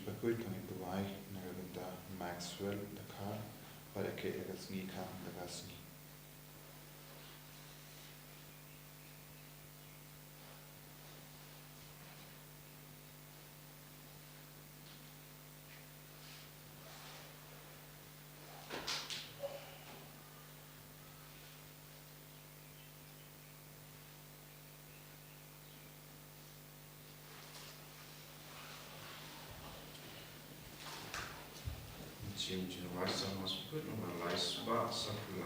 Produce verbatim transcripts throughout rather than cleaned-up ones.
Bakhuid, ka ngin duwai na ka bynta Maxwell Dkhar, ba rakhe ïa ka sngi khang da ka sngi. Jing jing lai sa mas put nang lai sba sa pula.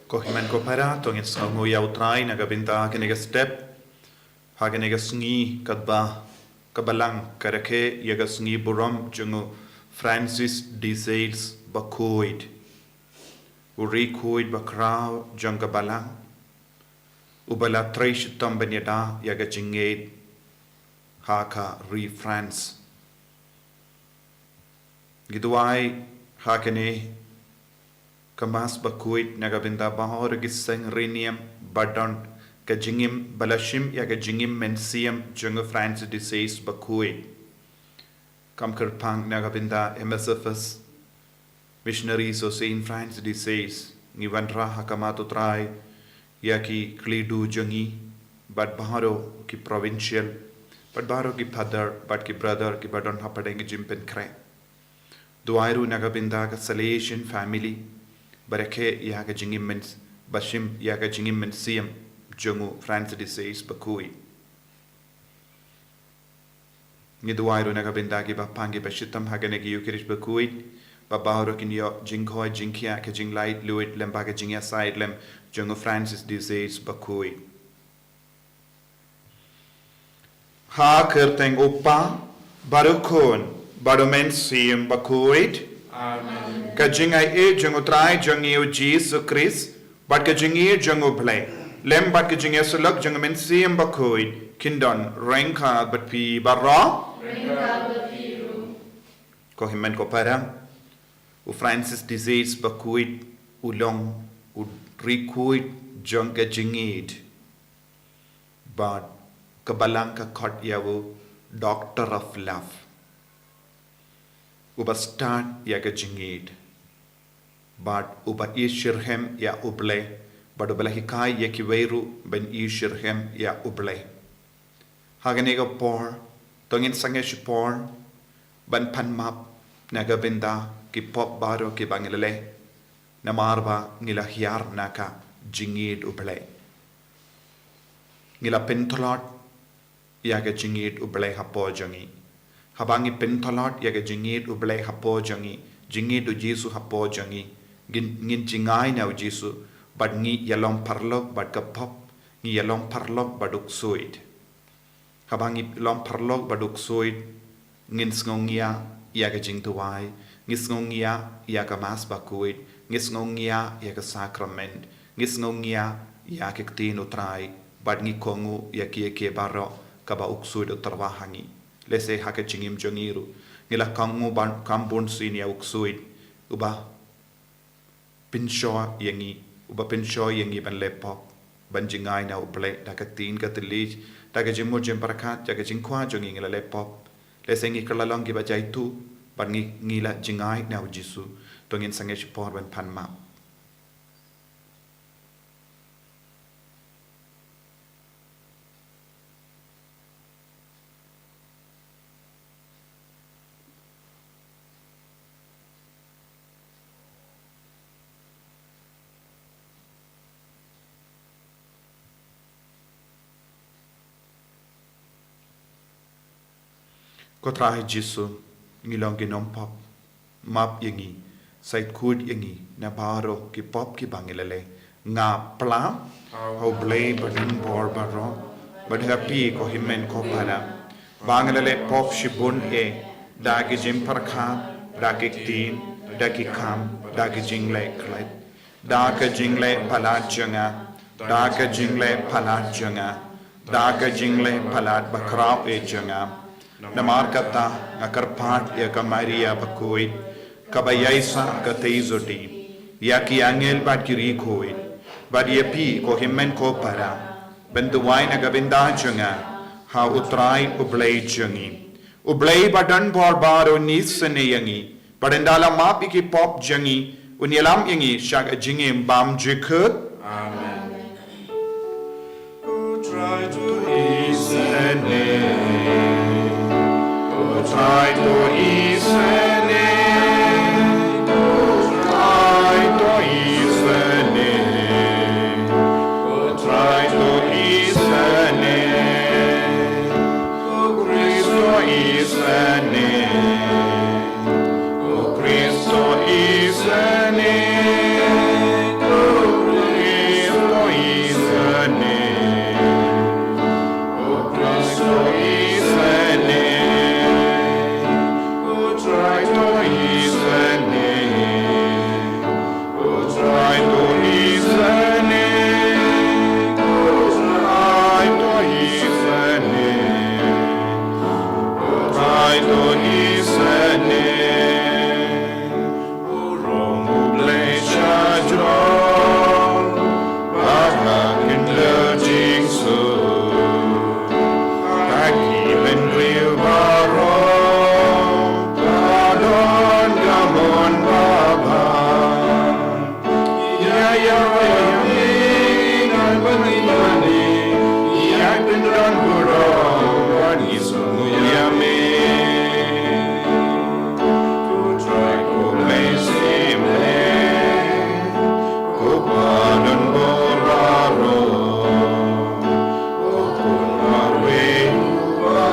Ko hynmen ko para, to ngin sngewnguh ïa U Trai na ka bynta kane ka step. Ha kane ka sngi katba ka Balang ka rakhe ïa ka sngi burom jong u Francis de Sales bakhuid, u riewkhuid bakhraw jong ka Balang, uba la trei shitom ban ïada ïa ka jingngeit ha ka ri France. Ngi duwai ha kane ka Mass bakhuid na ka bynta baroh ki seng rynïeng ba don ka jingim, ba la shim ïa ka jingim mynsiem jong u Francis de Sales bakhuid. Kam kyrpang na ka bynta M S F S, Missionaries of Saint Francis de Sales, ngi wanrah ha khmat U Trai ïa ki khlieh jong ngi, bad baroh ki provincial, bad baroh ki father bad ki brother kiba don hapdeng ki jingpynkhreh. Duwai ruh na ka bynta ka Salesian family ba rakhe ïa ka jingim myn-, ba shim ïa ka jingim mynsiem jong u Francis de Sales bakhuid. Ngi duwai ruh na ka bynta kiba pang kiba shitom ha kane ka Eucharist bakhuid, ba baroh kin ïoh jingkhot jingkhiah, ka jinglait luid lem bad ka jingïasaid lem jong u Francis de Sales bakhuid. Ha ka kyrteng U Kpa, bad U Khun, bad U Mynsiem Bakhuid. Amen. Ka jingaiei jong U Trai jong ngi U Jisu Khrist, bad ka jingïeit jong U Blei, lem bad ka jingïasyllok jong U Mynsiem Bakhuid, kin don ryngkat bad phi baroh. Ryngkat bad phi ruh. Ko hynmen ko para, u Francis de Sales bakhuid u long u riewkhuid jong ka jingngeit. Bad ka Balang ka khot ïa u Doctor of Love. Uba stad ïa ka jingngeit. Bad uba ïeit shitrhem ïa U Blei. Bad uba la hikai ïa kiwei ruh ban ïeit shitrhem ïa U Blei. Ha kane ka por, to ngin sangeh shipor ban pan map na ka bynta ki pop baroh kiba ngi la leh. Namar ba ngi la hiar na ka jingngeit U Blei. Ngi la pyntlot ïa ka jingngeit U Blei hapoh jong ngi. Haba ngi pyntlot ïa ka jingngeit U Blei hapoh jong ngi, jingngeit U Jisu hapoh jong ngi, ngin, ngin jngai na U Jisu, bad ngi ïalong paralok bad ka pop, ngi ïalong paralok bad u ksuid. Haba ngi long paralok bad u ksuid, ngin sngewngiah ïa ka jingduwai, ngi sngewngiah ïa ka Mass bakhuid, ngi sngewngiah ïa ka sakrament, ngi sngewngiah ïa ka ktien U Trai, bad ngi kohnguh ïa kiei kiei baroh kaba u ksuid u tyrwa ha ngi. Lehse ha ka jingim jong ngi ruh, Ngi la kohnguh ban kam bun sien ïa u ksuid uba pynshoi ïa ngi, uba pynshoi ïa ngi ban leh pop, ban jngai na U Blei da ka ktien, ka thylliej, da ka jingmut jingpyrkhat, da ka jingkwah jong ngi ngi la leh pop. Lehse ngi kylla long kiba jaituh, bad ngi, ngi la jngai na U Jisu. To ngin sangeh shipor ban pan map. Ko Trai Jisu, ngi long ki nongpop. Map ïa ngi, sa khuid ïa ngi na baroh ki pop kiba ngi la leh. Nga pla ha U Blei badonbor baroh, bad ha phi ko hynmen ko para, ba ngi la leh pop shibun eh, da ki jingpyrkhat, da ki ktien, da ki kam, da ki jingleh khlem, da ka jingleh palat jong nga, da ka jingleh palat jong nga, da ka jingleh palat bakhraw eh jong nga. Namar kata nga kyrpad ïa ka Maria bakhuid, kaba ïaisah ka theisotti, ïa ki angel bad ki riewkhuid, bad ïa phi ko hynmen ko para, ban duwai na ka bynta jong nga ha U Trai U Blei jong ngi. U Blei badonbor baroh un isynei ïa ngi, bad ynda la map ïa ki pop jong ngi, un ïalam ïa ngi sha ka jingim bymjukut. Amen. U Trai to isynei. U Trai to isynei. U Trai to isynei. U Trai to isynei. U Khrist to isynei. U Khrist to isynei. U Khrist to isynei. U Khrist to isynei. U Trai to isynei. U Trai to isynei. U Trai to isynei. U Trai to isynei. U rong U Blei sha jrong, bad ha khyndew jingsuk, ha ki bynriew baroh ka don ka mon babha. Ïa ïa ïa me, ngan ban ïa me, ïa pynban burom ban ïa sngewthuh ïa me. Ko Trai ko Blei siem bha, ko padonbor baroh. Ko Khun marwei uba,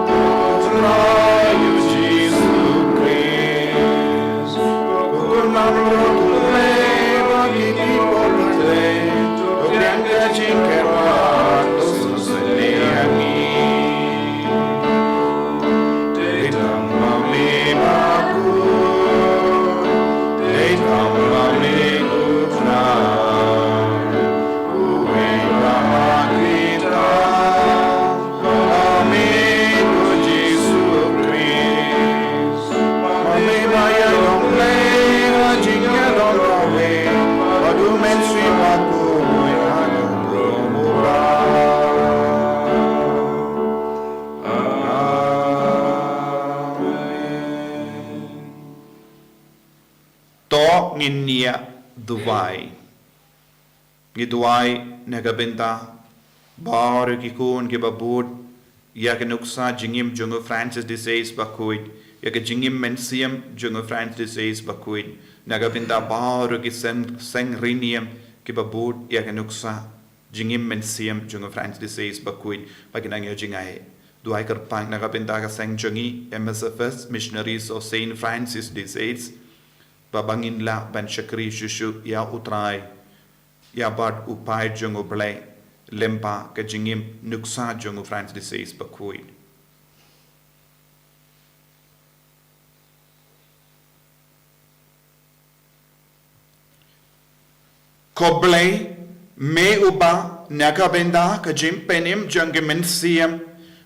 ko Trai U Jisu Khrist. Ko Khun marwei uba ki pop batai, to pdiang ka jingkyrpad, to sngewsynei ïa ngi. Dei tang ma me bakhuid, dei tang ma me u Trai, uwei ba ha kita, ma me ko Jisu Khrist, ma me ba ïa long Blei ha jingïalong kawei bad U Mynsiem Bakhuid ha ka burom U Trai. Amen. To ngin ïa duwai. Ngi duwai na ka bynta baroh ki khun kiba bud ïa ka nuksa jingim jong u Francis de Sales bakhuid, ïa ka jingim mynsiem jong u Francis de Sales bakhuid, na ka bynta baroh ki seng, seng riewniam kiba bud ïa ka nuksa jingim mynsiem jong u Francis de Sales bakhuid, ba kin nang ïoh jngai. Duwai kyrpang na ka bynta ka seng jong ngi M S F S, Missionaries of Saint Francis de Sales, ba ba ngin lah ban shakri shuh shuh ïa U Trai, ïa bad u paid jong U Blei, lyngba ka jingim nuksa jong u Francis de Sales bakhuid. Ko Blei, me uba na ka bynta ka jingpynim jong ki mynsiem,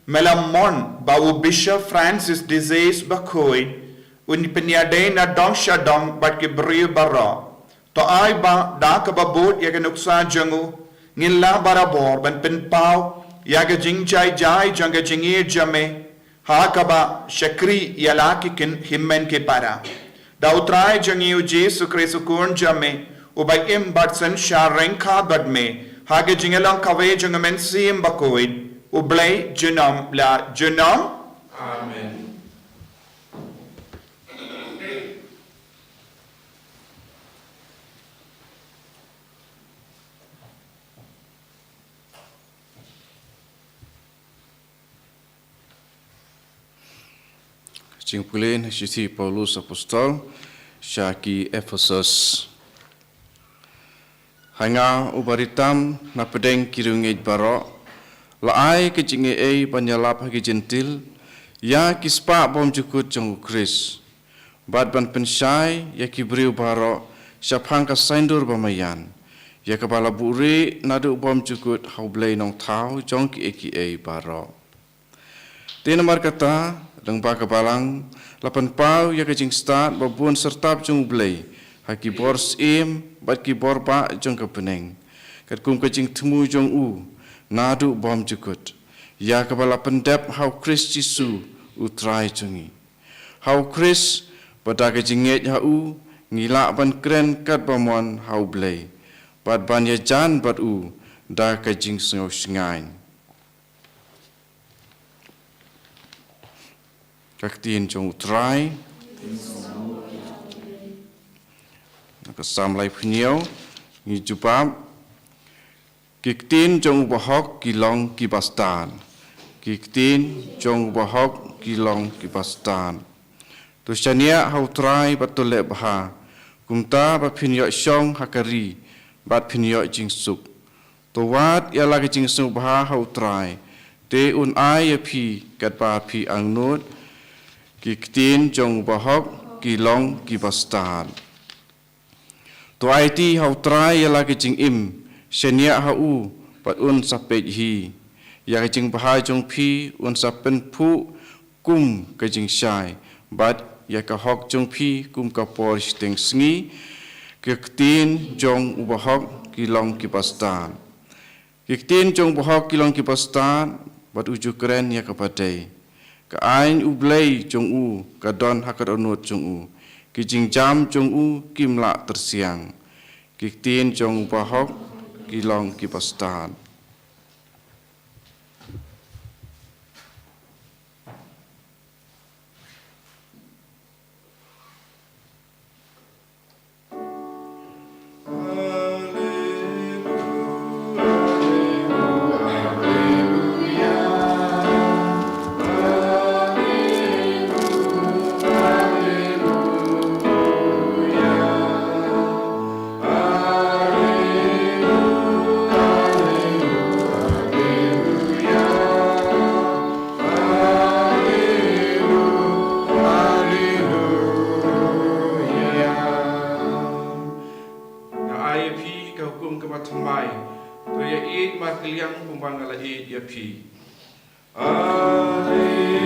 Me la mon ba u Bishop Francis de Sales bakhuid un pynïadei na dong sha dong bad ki briew baroh. To ai ba da kaba bud ïa ka nuksa jong u, ngin lah barabor ban pynpaw ïa ka jingjai jai jong ka jingïeit jong me ha kaba shakri ïa la ki hynmen ki para. Da U Trai jong ngi U Jisu Khrist U Khun jong me, uba im bad synshar ryngkat bad me ha ka jinglong kawei jong U Mynsiem Bakhuid, U Blei junom la junom. Amen. Jingpule na shithi Paulus Apostol sha ki Ephesus. Ha nga uba ritam na pdeng ki riewngeit baroh, la ai ka jingaiei ban ïalap ha ki Jentil ïa ki spah bymjukut jong U Khrist, bad ban pynshai ïa ki briew baroh shaphang ka saiñdur bamaian, ïa kaba la buhrieh naduh bymjukut ha U Blei Nongthaw jong kiei kiei baroh. Te namar kata, lyngba ka Balang, la pynpaw ïa ka jingstad ba bun syrtap jong U Blei ha ki bor syiem bad ki bor bah jong ka bneng, katkum ka jingthmu jong u naduh bymjukut, ïa kaba la pyndep ha U Khrist Jisu U Trai jong ngi. Ha U Khrist, bad da ka jingngeit ha u, ngi lah ban kren katba mon ha U Blei, bad ban ïajan bad u da ka jingsngewshngaiñ. Ka ktien jong U Trai. Na ka Salm laiphew hynñiew, ngi jubab: Ki ktien jong u bahok ki long ki bastad. Ki ktien jong u bahok ki long ki bastad. To shaniah ha U Trai bad to leh bha, kumta ba phin ïoh shong ha ka ri bad phin ïoh jingsuk. To wad ïa la ka jingsngewbha ha U Trai, te un ai ïa phi katba phi angnud. Ki ktien jong u bahok ki long ki bastad. To aiti ha U Trai ïa la ka jingim, shaniah ha u, bad un sa peit hi. Ïa ka jingbha jong phi un sa pynphuh kum ka jingshai, bad ïa ka hok jong phi kum ka por shiteng sngi. Ki ktien jong u bahok ki long ki bastad. Ki ktien jong u bahok ki long ki bastad, bad u ju kren ïa kaba dei. Ka aiñ U Blei jong u ka don ha ka dohnud jong u. Ki jingjam jong u kim lah tyrsiang. Ki ktien jong u bahok ki long ki bastad. Nga ai ïa phi ka hukum kaba thymmai, to ïa ïeit markylliang kumba nga la ïeit ïa phi. Alleluia,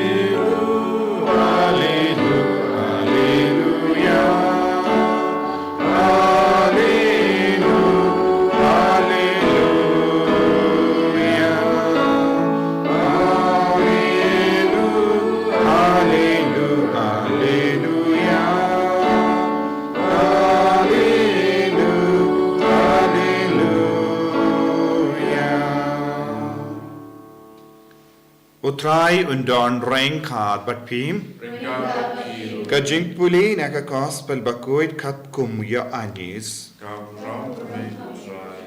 alleluia, alleluia. Alleluia, alleluia, alleluia, alleluia. Alleluia, alleluia. U Trai un don ryngkat bad phi. Ryngkat bad phi. Ka jingpule na ka Gospel bakhuid katkum u Ïoannis. Ka burom ïa me, ko Trai.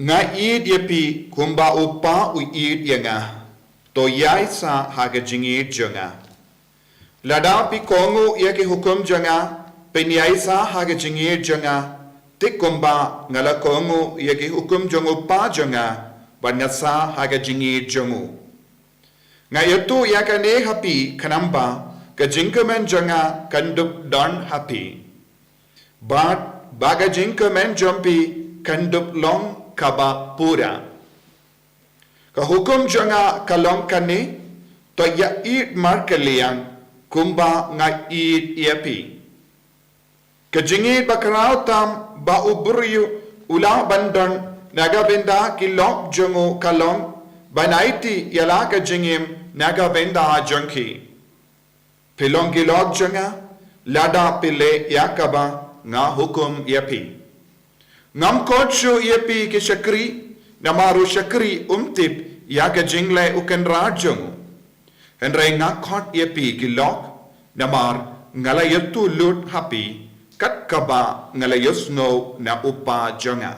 Nga ïeit ïa phi kumba u Kpa u ïeit ïa nga. To ïaisah ha ka jingïeit jong nga. Lada phi kohnguh ïa ki hukum jong nga, phin ïaisah ha ka jingïeit jong nga, thik kumba nga la kohnguh ïa ki hukum jong u Kpa jong nga, bad nga sah ha ka jingïeit jong u. Nga ïathuh ïa kane ha phi khnang ba ka jingkmen jong nga kan dup don ha phi, bad ba ka jingkmen jong phi kan dup long kaba pura. Ka hukum jong nga ka long kane, to ïa ïeit markylliang kumba nga ïeit ïa phi. Ka jingïeit ba khraw tam ba u briew u lah ban don na ka bynta ki lok jong u ka long ban aiti ïa la ka jingim na ka bynta jong ki. Phi long ki lok jong nga lada phi leh ïa kaba nga hukum ïa phi. Ngam khot shuh ïa phi ki shakri, namar u shakri um tip ïa ka jingleh u kynrad jong u. Hynrei nga khot ïa phi ki lok, namar nga la ïathuh lut ha phi kat kaba nga la ïohsngew na u Kpa jong nga.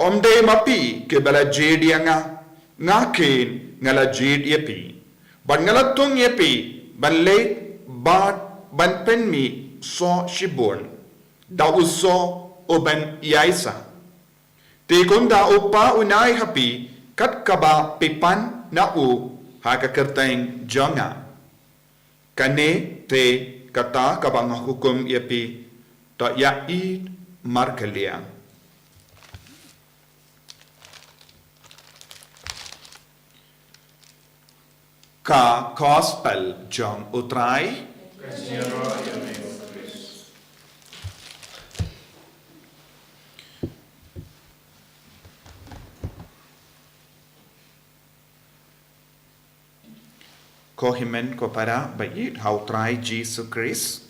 Ym dei ma phi kiba la jied ïa nga, nga keiñ nga la jied ïa phi. Bad nga la thung ïa phi ban leit bad ban pynmih soh shibun da u soh u ban ïaisah. Te kumta u Kpa un ai ha phi kat kaba phi pan na u ha ka kyrteng jong nga. Kane te kata kaba nga hukum ïa phi, to ïa ïeit markylliang. Ka Gospel jong u Trai. Ko hynmen ko para ba ïeit ha u Trai Jisu Khrist.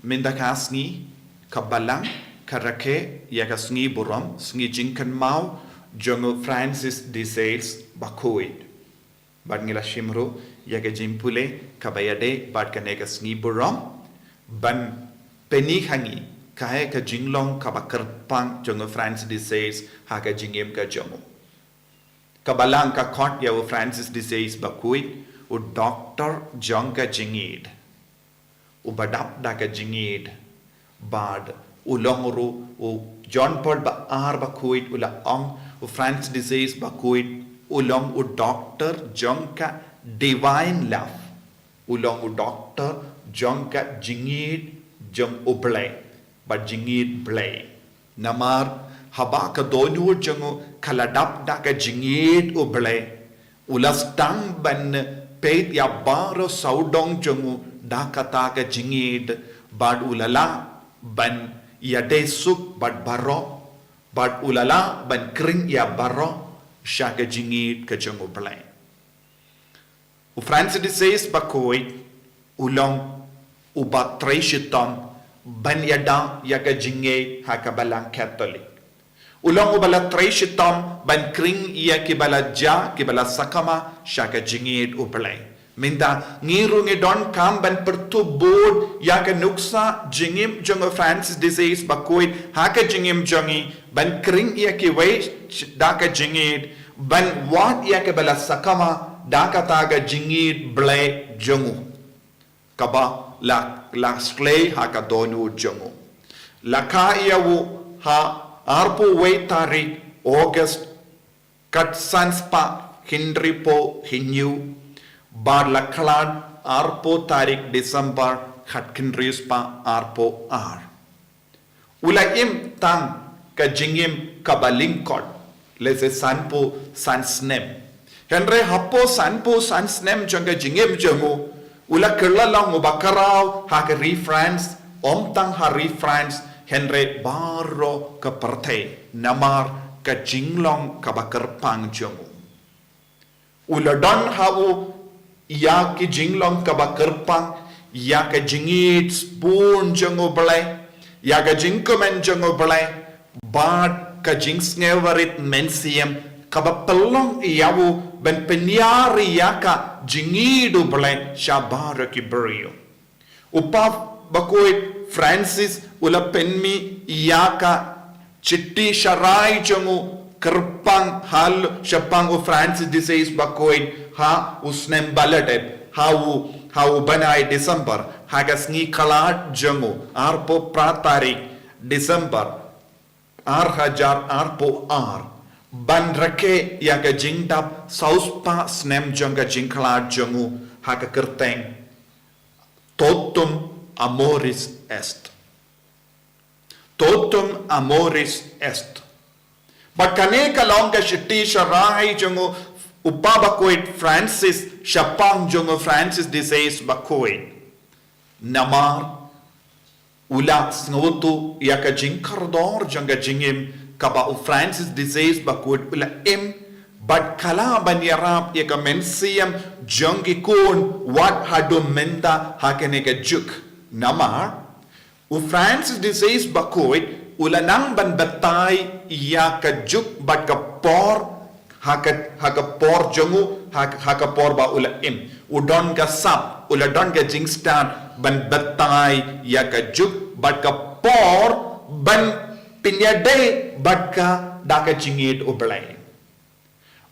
Mynta ka sngi ka Balang ka rakhe ïa ka sngi burom, sngi jingkynmaw jong u Francis de Sales bakhuid. Bad ngi la shim ruh ïa ka jingpule kaba ïadei bad kane ka sngi burom, ban pyni ha ngi kaei ka jinglong kaba kyrpang jong u Francis de Sales ha ka jingim ka jong u. Ka Balang ka khot ïa u Francis de Sales bakhuid u doktor jong ka jingïeit. U ba dap da ka jingïeit. Bad u long ruh u John Paul ba ar bakhuid u la ong u Francis de Sales bakhuid u long u doktor jong ka divine love. U long u doktor jong ka jingïeit jong u Blei. Bad jingïeit Blei. Namar haba ka dohnud jong u ka la dap da ka jingïeit u Blei, u la sdang ban peit ïa baroh sawdong jong u da kata ka jingïeit, bad u la lah ban ïadei suk bad baroh, bad u la lah ban khring ïa baroh sha ka jingïeit ka jong u Blei. U Francis de Sales bakhuid u long u ba trei shitom ban ïada ïa ka jingngeit ha ka Balang Katholik. U long u ba la trei shitom ban khring ïa ki ba la jia, ki ba la sakma sha ka jingngeit u Blei. Mynta ngi ruh ngi donkam ban pyrtuh bud ïa ka nuksa jingim jong u Francis de Sales bakhuid ha ka jingim jong ngi, ban khring ïa kiwei da ka jingngeit, ban wad ïa ki ba la sakma da kata ka jingngeit Blei jong u, kaba la, la shlei ha ka dohnud jong u. La kha ïa u ha arphew wei tarik August khatsan spah hynriewphew hynñiew, bad la khlad arphew tarik December khatkynriewspah arphew ar. U la im tang ka jingim kaba lyngkot, lehse sanphew san snem. Hynrei hapoh sanphew san snem jong ka jingim jong u, u la kylla long u ba khraw ha ka ri France, ym tang ha ri France, hynrei baroh ka pyrthei, namar ka jinglong kaba kyrpang jong u. U la don ha u ïa ki jinglong kaba kyrpang, ïa ka jingïeit sbun jong u Blei, ïa ka jingkmen jong u Blei, bad ka jingsngewrit mynsiem kaba pynlong ïa u ban pynïar ïa ka jingïeit u Blei sha baroh ki briew. U Pope bakhuid Francis u la pynmih ïa ka shithi sharai jong u kyrpang hal shaphang u Francis de Sales bakhuid ha u snem ba la dep, ha u, ha u bnai December, ha ka sngi khlad jong u, arphew phra tarik December, ar hajar arphew ar, ban rakhe ïa ka jingdap sawspah snem jong ka jingkhlad jong u ha ka kyrteng Totum Amoris Est. Totum Amoris Est. Bad kane ka long ka shithi sharai jong u Papa bakhuid Francis shaphang jong u Francis de Sales bakhuid. Namar u la sngewthuh ïa ka jingkordor jong ka jingim kaba u Francis de Sales bakhuid u la im, bad ka lah ban ïarap ïa ka mynsiem jong ki khun wat haduh mynta ha kane ka juk. Namar u Francis de Sales bakhuid u la nang ban batai ïa ka juk bad ka por, ha ka, ha ka por jong u, ha, ha ka por ba u la im. U don ka sap, u la don ka jingstad ban batai ïa ka juk bad ka por ban pynïadei bad ka da ka jingïeid U Blei.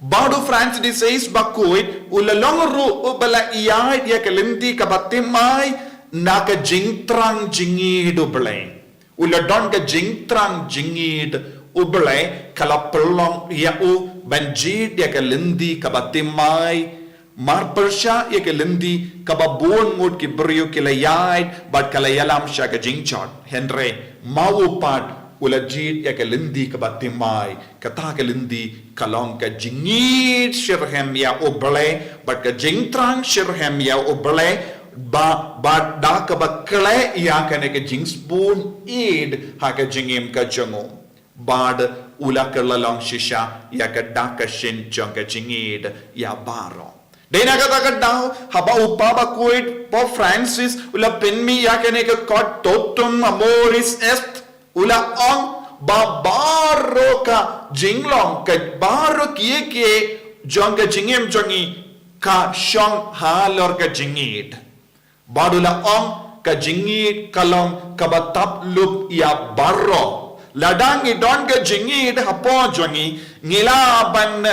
Bad u Francis de Sales bakhuid u la long ruh uba la ïaid ïa ka lynti kaba thymmai na ka jingthrang jingïeid U Blei. U la don ka jingthrang jingïeid U Blei ka la pynlong ïa u ban jied ïa ka lynti kaba thymmai, marpyrshah ïa ka lynti kaba bun ngut ki briew ki la ïaid bad ka la ïalam sha ka jingjot. Hynrei ma u pat u la jied ïa ka lynti kaba thymmai. Kata ka lynti ka long ka jingïeid shitrhem ïa U Blei bad ka jingthrang shitrhem ïa U Blei, ba, bad da kaba khleh ïa kane ka jingsbun ïeid ha ka jingim ka jong u. Bad u la kylla long shisha ïa ka dak ka shin jong ka jingïeid ïa baroh. Dei na kata ka daw haba u Papa bakhuid Pope Francis u la pynmih ïa kane ka kot Totum Amoris Est, u la ong ba baroh ka jinglong, ka baroh kiei kiei jong ka jingim jong ngi ka shong halor ka jingïeid. Bad u la ong ka jingïeid ka long kaba tap lup ïa baroh. Lada ngi don ka jingïeid hapoh jong ngi, ngi lah ban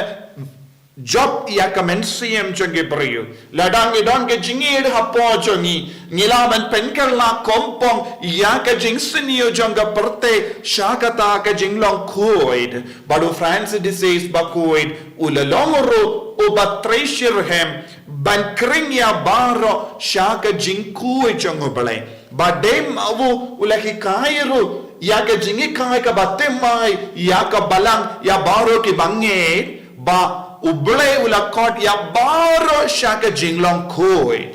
jop ïa ka mynsiem jong ki briew. Lada ngi don ka jingïeid hapoh jong ngi, ngi lah ban pynkylla kongpong ïa ka jingsniew jong ka pyrthei sha kata ka jinglong khuid. Bad u Francis de Sales bakhuid u la long ruh uba trei shitrhem ban khring ïa baroh sha ka jingkhuid jong U Blei. Bad dei ma u u la hikai ruh ïa ka jinghikai kaba thymmai ïa ka balang ïa baroh ki bangeit, ba U Blei u la khot ïa baroh sha ka jinglong khuid.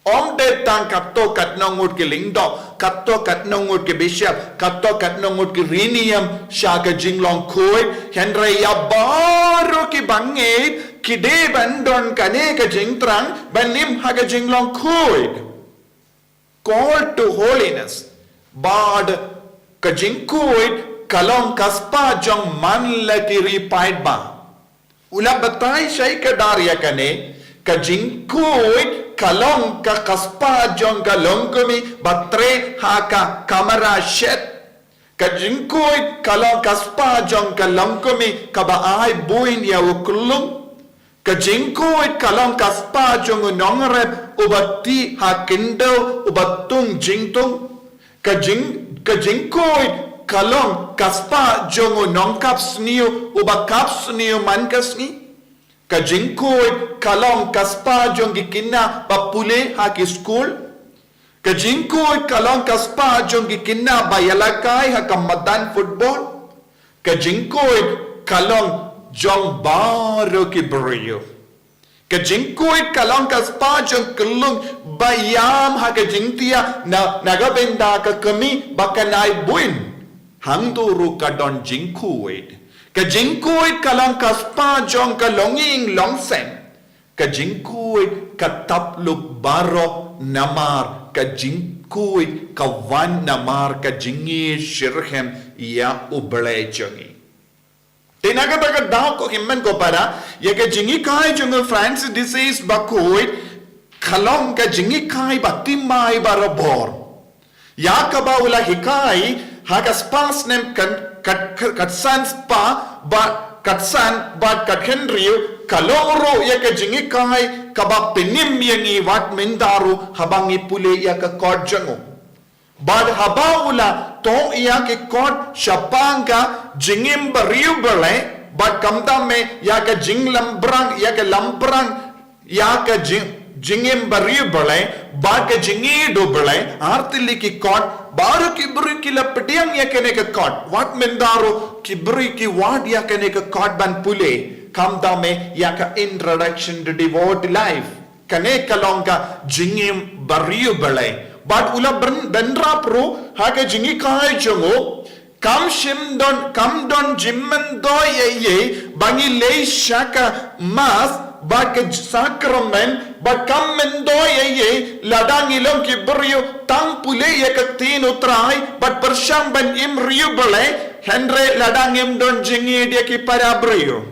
Ym dei tang katto katno ngut ki lyngdoh, katto katno ngut ki bishop, katto katno ngut ki riewniam sha ka jinglong khuid, hynrei ïa baroh ki bangeit ki dei ban don kane ka jingthrang ban im ha ka jinglong khuid. Call to holiness. Bad ka jingkhuid ka long ka spah jong man la ki riewpaidbah. U la batai shai kdar ïa kane, ka jingkhuid ka long ka, ka spah jong ka longkmie ba trei ha ka kamra shet. Ka jingkhuid ka long ka spah jong ka longkmie kaba ai buin ïa u khyllung. Ka jingkhuid ka long ka spah jong u nongrep uba tih ha khyndew uba tung jingtung. Ka jing, ka jingkhuid ka long ka spah jong u nongkap sniew uba kap sniew man ka sngi. Ka jingkhuid ka long ka spah jong ki khynnah ba pule ha ki skul. Ka jingkhuid ka long ka spah jong ki khynnah ba ïalehkai ha ka madan football. Ka jingkhuid ka long jong baroh ki briew. Ka jingkhuid ka long ka spah jong u khyllung ba ïam ha ka jingthiah na, na ka bynta ka kmie ba kan ai buin. Hangto ruh ka don jingkhuid. Ka jingkhuid ka long ka spah jong ka longïing longsem. Ka jingkhuid ka tap lup baroh namar ka jingkhuid ka wan namar ka jingïeid shitrhem ïa U Blei jong ngi. Te na kata ka daw ko hynmen ko para, ïa ka jinghikai jong u Francis de Sales bakhuid ka long ka jinghikai ba thymmai barabor. Ïa kaba u la hikai ha ka spah snem kan, kat, kat, katsan spah bad katsan bad kathynriew ka long ruh ïa ka jinghikai kaba pynim ïa ngi wat mynta ruh haba ngi pule ïa ka kot jong u. Bad haba u la thoh ïa ki kot shaphang ka jingim bariewblei bad khamtam eh ïa ka jinglambrang, ïa ka lambrang, ïa ka jing jingim bariewblei bad ka jingïeit u Blei, ar tylli ki kot, baroh ki briew ki la pdiang ïa kane ka kot. Wat mynta ruh ki briew ki wad ïa kane ka kot ban pule. Khamtam eh ïa ka Introduction to Devout Life. Kane ka long ka jingim bariewblei. Bad u la byn-, bynrap ruh ha ka jinghikai jong u, kam shym don, kam don jingmyntoi ei ei ba ngi leit sha ka Mass bad ka sakramen, bad kam myntoi ei ei lada ngi long ki briew tang pule ïa ka ktien u Trai bad pyrshang ban im riewblei, hynrei lada ngim don jingïeit ïa ki para briew.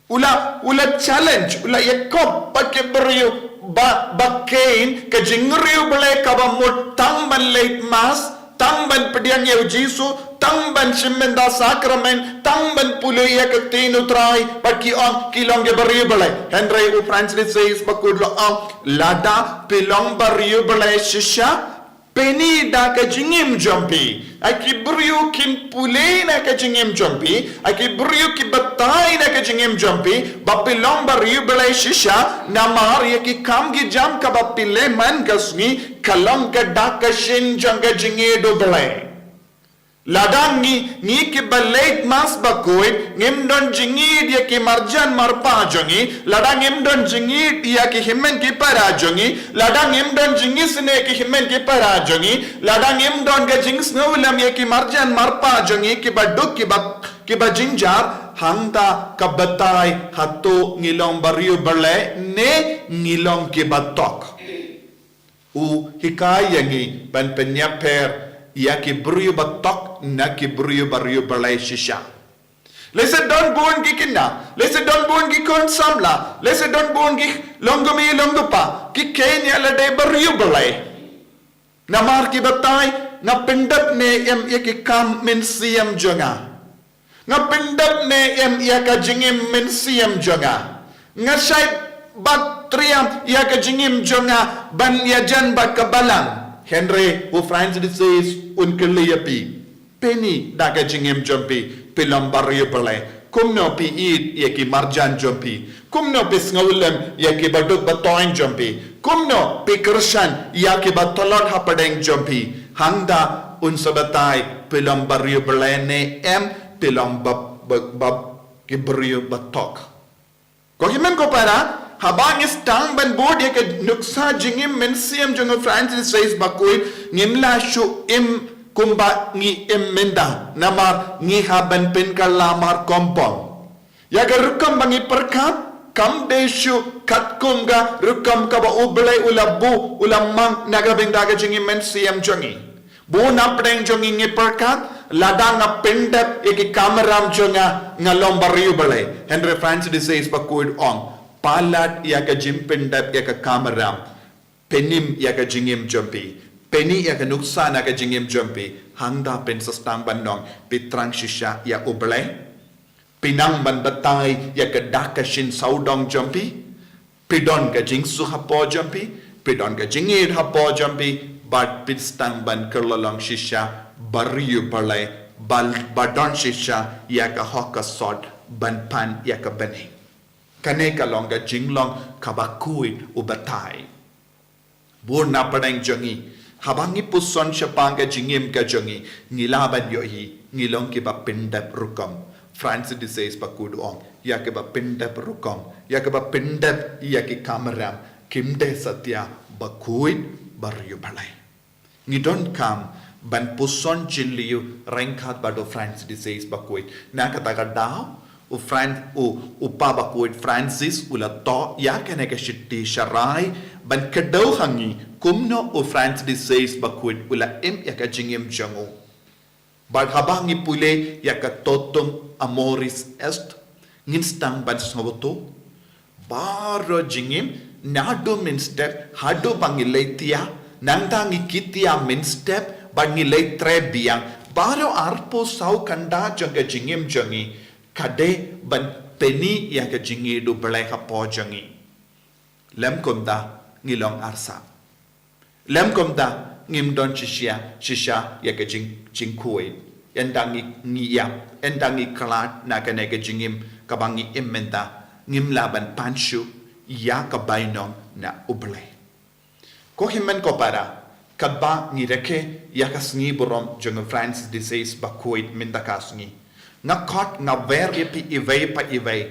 U la, u la challenge, u la ïakop bad ki briew ba, ba kein ka jingriewblei kaba mut tang ban leit Mass, tang ban pdiang ïa u Jisu, tang ban shim bynta sakramen, tang ban pule ïa ka ktien u Trai, bad ki ong ki long ki bariewblei. Hynrei u Francis de Sales bakhuid u la ong, lada phi long bariewblei shisha, pyni da ka jingim jong phi. Ha ki briew kin pule na ka jingim jong phi, ha ki briew ki batai na ka jingim jong phi ba phi long bariewblei shisha, namar ïa ki kam ki jam kaba phi leh man ka sngi ka long ka dak ka shin jong ka jingïeit u Blei. Lada ngi, ngi kiba leit Mass bakhuid ngim don jingïeit ïa ki marjan marpa jong ngi, lada ngim don jingïeit ïa ki hynmen ki para jong ngi, lada ngim don jingisynei ïa ki hynmen ki para jong ngi, lada ngim don ka jingsngewlem ïa ki marjan marpa jong ngi kiba duk, kiba, kiba jynjar, hangta ka batai hato ngi long bariewblei ne ngi long kiba tok. U hikai ïa ngi ban pynïapher ïa ki briew ba tok na ki briew bariewblei shisha. Lehse don bun ki khynnah, lehse don bun ki khun samla, lehse don bun ki longkmie longkpa ki kheiñ ïa lade bariewblei. Namar ki batai, nga pyndep ne em ïa ki kam mynsiem jong nga? Nga pyndep ne em ïa ka jingim mynsiem jong nga? Nga shait bad triam ïa ka jingim jong nga ban ïajan bad ka Balang? Hynrei u Francis de Sales un kylli ïa phi, pyni da ka jingim jong phi, phi long bariewblei? Kumno phi ïeit ïa ki marjan jong phi? Kumno phi sngewlem ïa ki baduk batoiñ jong phi? Kumno phi kyrshan ïa ki batlot hapdeng jong phi? Hangta un sa batai phi long bariewblei ne em phi long ba, ba, ba ki briew ba tok. Ko hynmen ko para, haba ngi sdang ban bud ïa ka nuksa jingim mynsiem jong u Francis de Sales bakhuid, ngim lah shuh im kumba ngi im mynta, namar ngi hap ban pynkylla markongpong. Ïa ka rukom ba ngi pyrkhat kam dei shuh katkum ka rukom kaba U Blei u la buh, u la mang na ka bynta ka jingim mynsiem jong ngi. Bun hapdeng jong ngi ngi pyrkhat, lada nga pyndep ïa ki kamram jong nga, nga long bariewblei. Hynrei Francis de Sales bakhuid ong, palat ïa ka jingpyndep ïa ka kamram, pynim ïa ka jingim jong phi. Pyni ïa ka nuksa na ka jingim jong phi. Hangta phin sa sdang ban ong, phi thrang shisha ïa U Blei? Phi nang ban batai ïa ka dak ka shin sawdong jong phi? Phi don ka jingsuk hapoh jong phi, phi don ka jingïeit hapoh jong phi, bad phi sdang ban kylla long shisha bariewblei, ba, ba don shisha ïa ka hok ka sot ban pan ïa ka bneng. Kane ka long ka jinglong kaba khuid u batai. Bun na pdeng jong ngi, haba ngi puson shaphang ka jingim ka jong ngi, ngi lah ban ïohi ngi long kiba pyndep rukom. Francis de Sales bakhuid u ong, ïa kiba pyndep rukom, ïa kiba pyndep ïa ki kamram, kim dei satia bakhuid bariewblei. Ngi donkam ban puson jylliew ryngkat bad u Francis de Sales bakhuid. Na kata ka daw, u Fran-, u, u Pa bakhuid Francis u la thoh ïa kane ka shithi sharai ban kdew ha ngi kumno u Francis de Sales bakhuid u la im ïa ka jingim jong u. Bad haba ngi pule ïa ka Totum Amoris Est, ngin sdang ban sngewthuh, baroh jingim, naduh mynstep haduh ba ngi leit thiah, nangta ngi kit thiah mynstep bad ngi leit trei biang, baroh arphew saw kynda jong ka jingim jong ngi ka dei ban pyni ïa ka jingïeit U Blei hapoh jong ngi. Lym kumta ngi long arsap. Lym kumta ngim don shisha, shisha ïa ka jing, jingkhuid. Ynda ngi, ngi ïap, ynda ngi khlad na kane ka jingim kaba ngi im mynta, ngim lah ban pan shuh ïa ka bainong na U Blei. Ko hynmen ko para, katba ngi rakhe ïa ka sngi burom jong u Francis de Sales bakhuid mynta ka sngi, nga khot nga wer ïa phi iwei pa iwei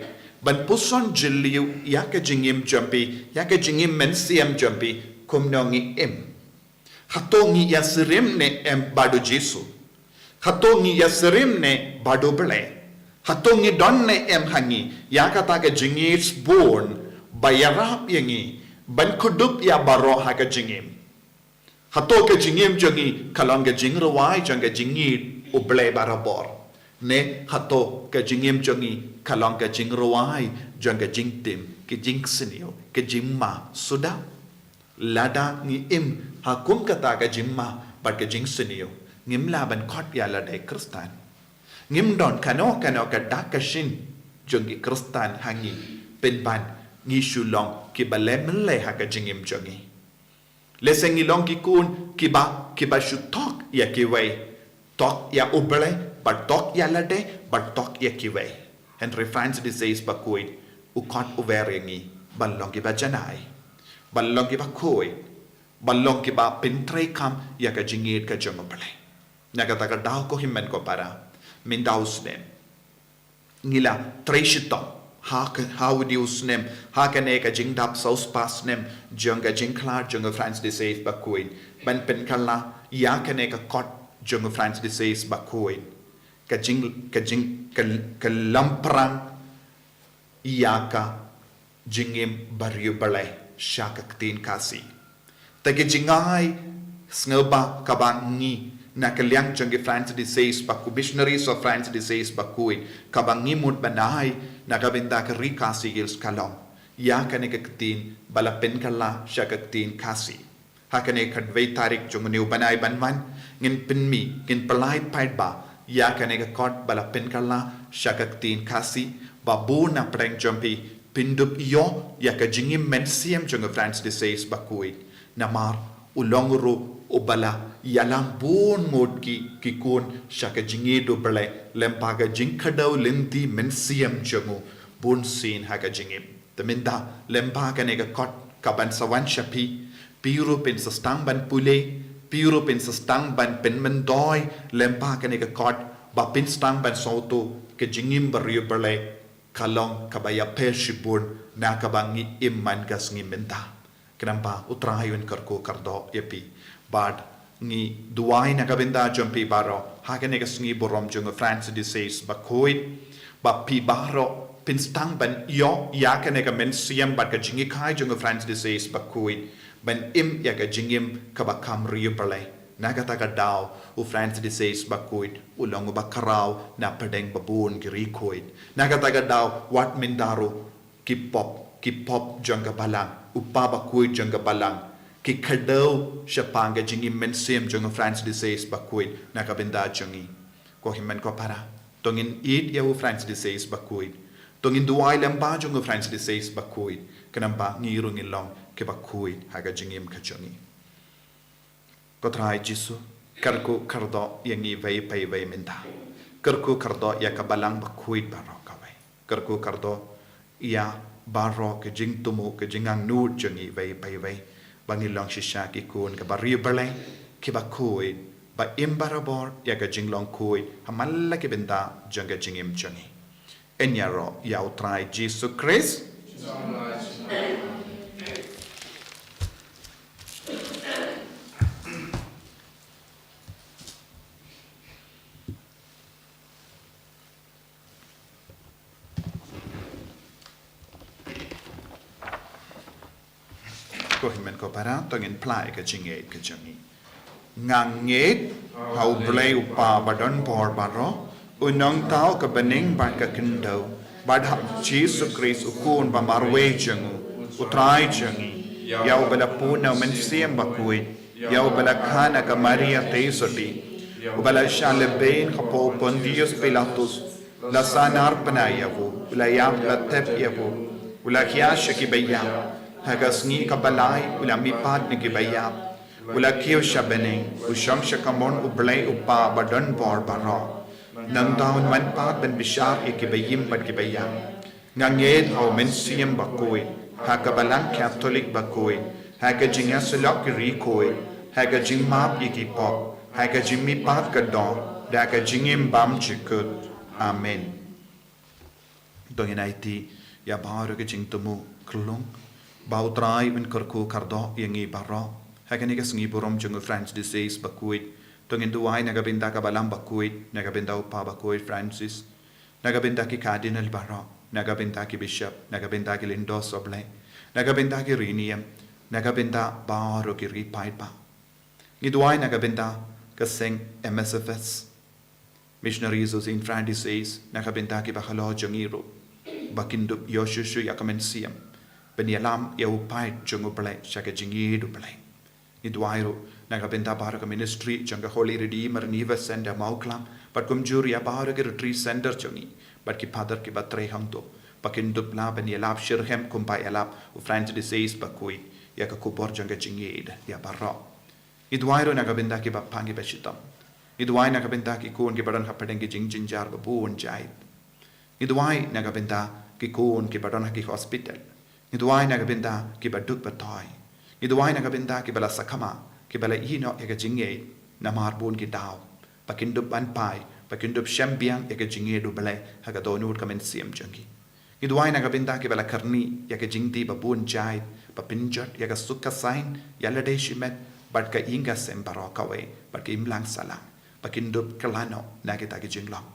ban puson jylliew ïa ka jingim jong phi, ïa ka jingim mynsiem jong phi, kumno ngi im. Hato ngi ïa sirim ne em bad u Jisu? Hato ngi ïa sirim ne bad U Blei? Hato ngi don ne em ha ngi ïa kata ka jingïeit bun ba ïarap ïa ngi ban kdup ïa baroh ha ka jingim? Hato ka jingim jong ngi ka long ka jingrwai jong ka jingïeit U Blei barabor, ne hato ka jingim jong ngi ka long ka jingrwai jong ka jingtim, ka jingsniew, ka jingma suda? Lada ngi im ha kum kata ka jingma bad ka jingsniew, ngim lah ban khot ïa lade Khristan. Ngim don kano kano ka dak ka shin jong ki Khristan ha ngi, pynban ngi shu long kiba leh mynlei ha ka jingim jong ngi. Lehse ngi long ki khun kiba, kiba shu thok ïa kiwei, thok ïa U Blei, bad thok ïa lade, bad thok ïa kiwei. Hynrei Francis de Sales bakhuid u khot u wer ïa ngi ban long kiba janai, ban long kiba khuid, ban long kiba pyntreikam ïa ka jingïeit ka jong U Blei. Na kata ka daw ko hynmen ko para, mynta u snem ngi la trei shitom ha ka, ha u dei u snem, ha kane ka jingdap saw spah snem jong ka jingkhlad jong u Francis de Sales bakhuid, ban pynkylla ïa kane ka kot jong u Francis de Sales bakhuid, ka jing, ka jing, ka, ka lamphrang ïa ka jingim bariewblei sha ka ktien Khasi. Te ka jingai sngewbha kaba ngi na ka liang jong ki Francis de Sales bakhuid, missionaries of Francis de Sales bakhuid, kaba ngi mut ban ai na ka bynta ka ri Khasi Hills ka long ïa kane ka ktien ba la pynkylla sha ka ktien Khasi. Ha kane ka khatwei tarik jong une u bnai ban wan, ngin pynmih, ngin pynlait paidbah ïa kane ka kot ba la pynkylla sha ka ktien Khasi, ba bun na pdeng jong phi phin dup ïoh ïa ka jingim mynsiem jong u Francis de Sales bakhuid. Namar u long ruh uba la ïalam bun ngut ki, ki khun sha ka jingïeit U Blei lyngba ka jingkdew lynti mynsiem jong u bunsien ha ka jingim. Te mynta lyngba kane ka kot kaban sa wan sha phi, phi ruh phin sa sdang ban pule, phi ruh phin sa sdang ban pynmyntoi lyngba kane ka kot, ba phin sdang ban sngewthuh ka jingim bariewblei ka long kaba ïapher shibun na kaba ngi im man ka sngi mynta. Khnang ba U Trai un kyrkhu kyrdoh ïa phi. Bad ngi duwai na ka bynta jong phi baroh ha kane ka sngi burom jong u Francis de Sales bakhuid, ba phi baroh phin sdang ban ïoh ïa kane ka mynsiem bad ka jinghikai jong u Francis de Sales bakhuid, ban im ïa ka jingim kaba kham riewblei. Na kata ka daw u Francis de Sales bakhuid u long uba khraw na pdeng ba bun ki ri khuid. Na kata ka daw wat mynta ruh ki pop, ki pop jong ka balang, u Pa bakhuid jong ka balang, ki kdew shaphang ka jingim mynsiem jong u Francis de Sales bakhuid na ka bynta jong ngi. Ko hynmen ko para, to ngin ïeit ïa u Francis de Sales bakhuid, to ngin duwai lyngba jong u Francis de Sales bakhuid, khnang ba ngi ruh ngin long kiba khuid ha ka jingim ka jong ngi. Ko Trai Jisu, kyrkhu kyrdoh ïa ngi iwei pa iwei mynta. Kyrkhu kyrdoh ïa ka balang bakhuid baroh kawei. Kyrkhu kyrdoh ïa baroh ka jingthmu, ka jingangnud jong ngi iwei pa iwei, ba ngin long shisha ki khun kaba riewblei, kiba khuid, ba im barabor ïa ka jinglong khuid ha man la ki bynta jong ka jingim jong ngi. Yn ïaroh ïa u Trai Jisu Khrist. Ko hynmen ko para, to ngin phla ïa ka jingngeit ka jong ngi. Nga ngeit ha U Blei U Kpa ba don bor baroh, U Nongthaw ka bneng bad ka khyndew, bad ha U Jisu Khrist U Khun ba marwei jong u, U Trai jong ngi, ïa uba la pun na U Mynsiem Bakhuid, ïa uba la kha na ka Maria Theisotti, uba la shah lehbeiñ hapoh u Pontius Pilatus, la sahnarphna ïa u, u la ïap, la thep ïa u, u la hiar sha kiba ïap, ha ka sngi kaba lai u la mihpat na kiba ïap, u la kiew sha bneng, u shong sha kamon U Blei U Kpa ba don bor baroh. Nangta un wan pat ban bishar ïa kiba im bad kiba ïap. Nga ngeit ha U Mynsiem Bakhuid, ha ka Balang Katholik bakhuid, ha ka jingïasyllok ki riewkhuid, ha ka jingmap ïa ki pop, ha ka jingmihpat ka doh, da ka jingim bymjukut. Amen. To ngin aiti ïa baroh ki jingthmu khyllung ba U Trai un kyrkhu kyrdoh ïa ngi baroh ha kane ka sngi burom jong u Francis de Sales bakhuid. To ngin duwai na ka bynta ka Balang bakhuid, na ka bynta u Papa bakhuid Francis, na ka bynta ki Cardinal baroh, na ka bynta ki Bishop, na ka bynta ki Lyngdoh Sohblei, na ka bynta ki riewniam, na ka bynta baroh ki riewpaidbah. Ngi duwai na ka bynta ka seng M S F S, Missionaries of Saint Francis de Sales, na ka bynta kiba halor jong ngi ruh ba kin dup ïoh shuh shuh ïa ka mynsiem ban ïalam ïa u paid jong U Blei sha ka jingïeid U Blei. Ngi duwai ruh na ka bynta baroh ka ministry jong ka Holy Redeemer Niveh Centre Mawklam, bad kumjuh ïa baroh ki retreat centre jong ngi, bad ki Father kiba trei hangto, ba kin dup lah ban ïalap shitrhem kumba ïalap u Francis de Sales bakhuid ïa ka khubor jong ka jingïeid ïa baroh. Ngi duwai ruh na ka bynta kiba pang kiba shitom. Ngi duwai na ka bynta ki khun kiba don hapdeng ki jingjynjar babun jait. Ngi duwai na ka bynta ki khun kiba don ha ki hospital. Ngi duwai na ka bynta kiba duk ba thoi. Ngi duwai na ka bynta kiba la sakma, kiba la ïehnoh ïa ka jingïeid namar bun ki daw, ba kin dup ban phai, ba kin dup shem biang ïa ka jingïeid U Blei ha ka dohnud ka mynsiem jong ki. Ngi duwai na ka bynta kiba la kyrni ïa ka jingdih babun jait, ba pynjot ïa ka suk ka saiñ ïa lade shimet, bad ka ïing ka sem baroh kawei, bad ka imlang sahlang, ba kin dup kylla noh na kita ki jinglong.